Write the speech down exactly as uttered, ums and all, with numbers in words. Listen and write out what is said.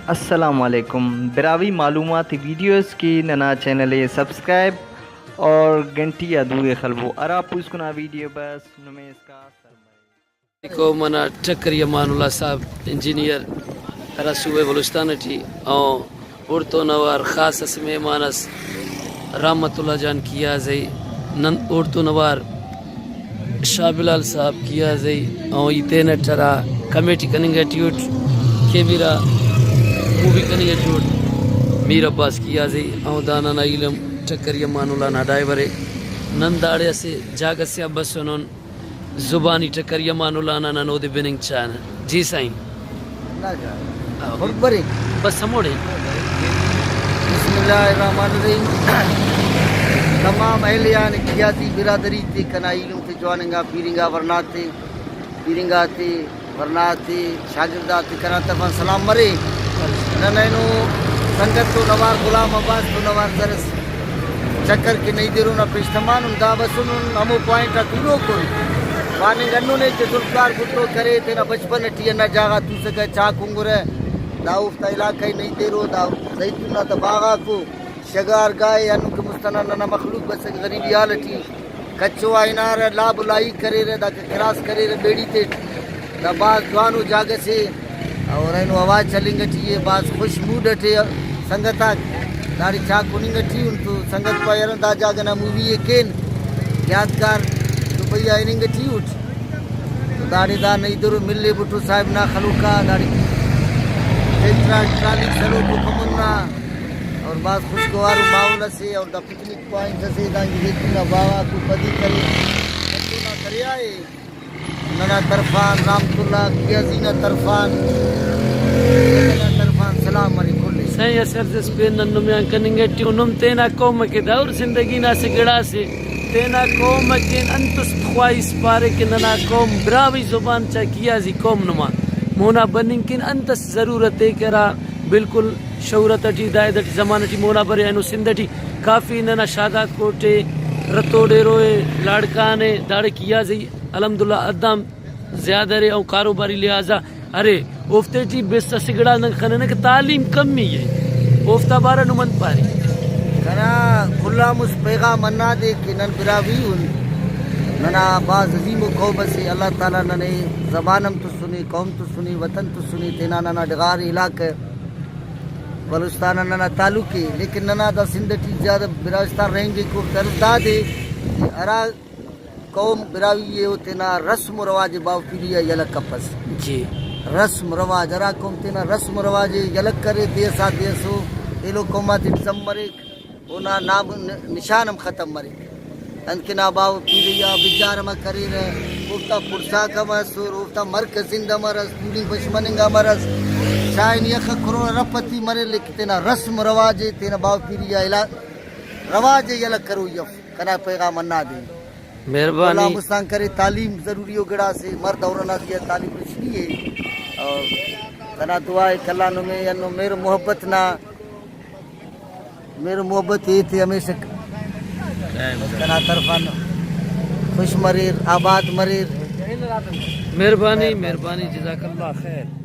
السلام علیکم۔ براہوئی معلوماتی ویڈیوز کہ ننا چینل ءِ سبسکرائب اور گھنٹی آ دورے خلبو، ہرا پوسکنا ویڈیو بس نمے اسکا سر مرے۔ قوم انا ٹکری امان اللہ صاحب انجینئر ہرا صوبہ بلوچستان ٹی، او اوڑتون اوار خاص اسہ مہمان اس رحمت اللہ جان کیازئی، نن اوڑتون اوار شاہ بلال صاحب کیازئی، او ای تینٹ ہرا کمیٹی کننگ ٹی اٹ، کیمرہ مووی کننگ ٹی اٹ، میر عباس کیازئی، او دا ننا ایلم ٹکری امان اللہ نا ڈرائیور ءِ۔ نن داڑے اسہ جاگہ سے آ بسنن۔ زبانی ٹکری امان اللہ نا نن اودے بننگ چاہنہ۔ جی سائیں۔ اللہ جان۔ آ، خڑک برے۔ بس ہموڑے۔ بسم اللہ الرحمن الرحیم۔ تمام اہل یعنی کیازی برادری تے، کنا ایلم تے، جوان انگا، پیر انگا، ورنا تے، پیر انگا تے، ورنا تے، شاگرد آتے کنا طرفان سلام مرے۔ نن اینو سنگت تون اوار، غلام عباس تون اوار زرس چکر کہ نئی دیرو نا پیش تمانن، دا بسنن ہمو پوائنٹ آ تولوکن۔ پاننگ ہندن ءِ کہ ذوالفقار بھٹو کرے، تینا بچپن ٹی ہندا جاگہ توسکہ، چاک ہنگرہ، دا اوفتا علاقہ ءِ، نئی دیرو دا زیتون نا تا باغاکو، شگار گاہ ءِ، ہندن کہ مست ئنا ننا مخلوق بسکہ غریبی حال ٹی۔ کچو آ ہنارہ، لاب و لائیک کریرہ، داکا کراس کریرہ بیڑی تیٹ۔ دا بھاز جوانو جاگہ سے اور اینو ہوا چلینگ ٹی ءِ، بھاز خوش موڈ ٹی ءِ سنگت آک۔ داڑے چاک ہننگ ٹی ان تو سنگت پائے ہرن دا جاگہ نا مووی ءِ کین، یادگار دبئی آ ہننگ ٹی اٹ۔ تو داڑے دا نئی درو ملے بھٹو صاحب نا خلوکا، داڑے ٹریکٹر ٹرالی سلوکو کمن نا اور بھاز خوشگوارو ماحول اسے اور دا پکنک پوائنٹ اسے، دانکہ زیتون نا باغاکو پدی کرے۔ زیتون نا دریا ءِ۔ ننا طرفان رحمت اللہ قیازی نا طرفان، ننا طرفان سلام علیکم۔ سائیں اسر جس پین نن نمے آن کننگ ٹی، نم تینا قوم کہ دور زندگی نا اسہ گڑاسے، تینا قوم کن انت است خواہس پارے کہ ننا قوم براہوئی زبان چا قیازی قوم نما مونا بننگ کن انت است ضرورت ءِ کہ ہرا بالکل شہرت ٹی، دائد ٹی، زمانہ ٹی مونا برے۔ اینو سندھ ٹی کافی ننا شاداد کوٹ ءِ، رتوڈ ایرو ءِ، لاڑکان ءِ، داڑے قیازئی الحمدللہ حد آن زیادہ ارے، او کاروباری لحاظ آ ارے۔ اوفتے ٹی بس اسہ گڑا نن خننہ کہ تعلیم کمی ءِ، اوفتا بارہ نم انت پارے؟ کنا کل آن مست پیغام ہندادے کہ نن براہوئی ان، ننا بھاز عظیم ءُ قوم اسے، اللہ تعالیٰ ننے زبان ہم تسنے، قوم تسنے، وطن تسنے، تینا ننا ڈغار علاقہ بلوچستان آن ننا تعلق ءِ، لیکن ننا دا سندھ ٹی زیادہ براہوئی رہینگک، اوفتے عرض دادے کہ ہرا قوم براہوئی ءِ، او تینا رسم و رواج ءِ باوہ پیری آ یلہ کپس۔ جی۔ رسم رواج، ہرا قوم تینا رسم و رواج ءِ یلہ کرے، دے ئسا دے ئسو ایلو قوم آتیٹ ضم مریک، اونا نام ن-، نشان ہم ختم مریک۔ انت کہ نا باوہ پیری آ بجار ہم کریرہ، اوفتا پڑساک ہم ئسر، اوفتا مرک زند ہم ئس، تولنگ بش مننگ ہم ئس، شاہین یخ کروڑ ارب پتی مریر، لیکن تینا رسم رواج ءِ، تینا باوہ پیری آ علا-، رواج ءِ یلہ کروئی اف۔ کنا پیغام ہندادے۔ مہربانی۔ اللہ مستان کرے، تعلیم ضروری ءُ گڑاسے، مرد عورت نا زیہا تعلیم رچنی ءِ۔ اور کنا دعا ءِ کہ اللہ نمے ہندن مہر محبت نا، مہر محبت ءِ ایتے ہمیشہ کنا طرفان خوش مریر، آباد مریر۔ مہربانی، مہربانی، جزاک اللہ خیر۔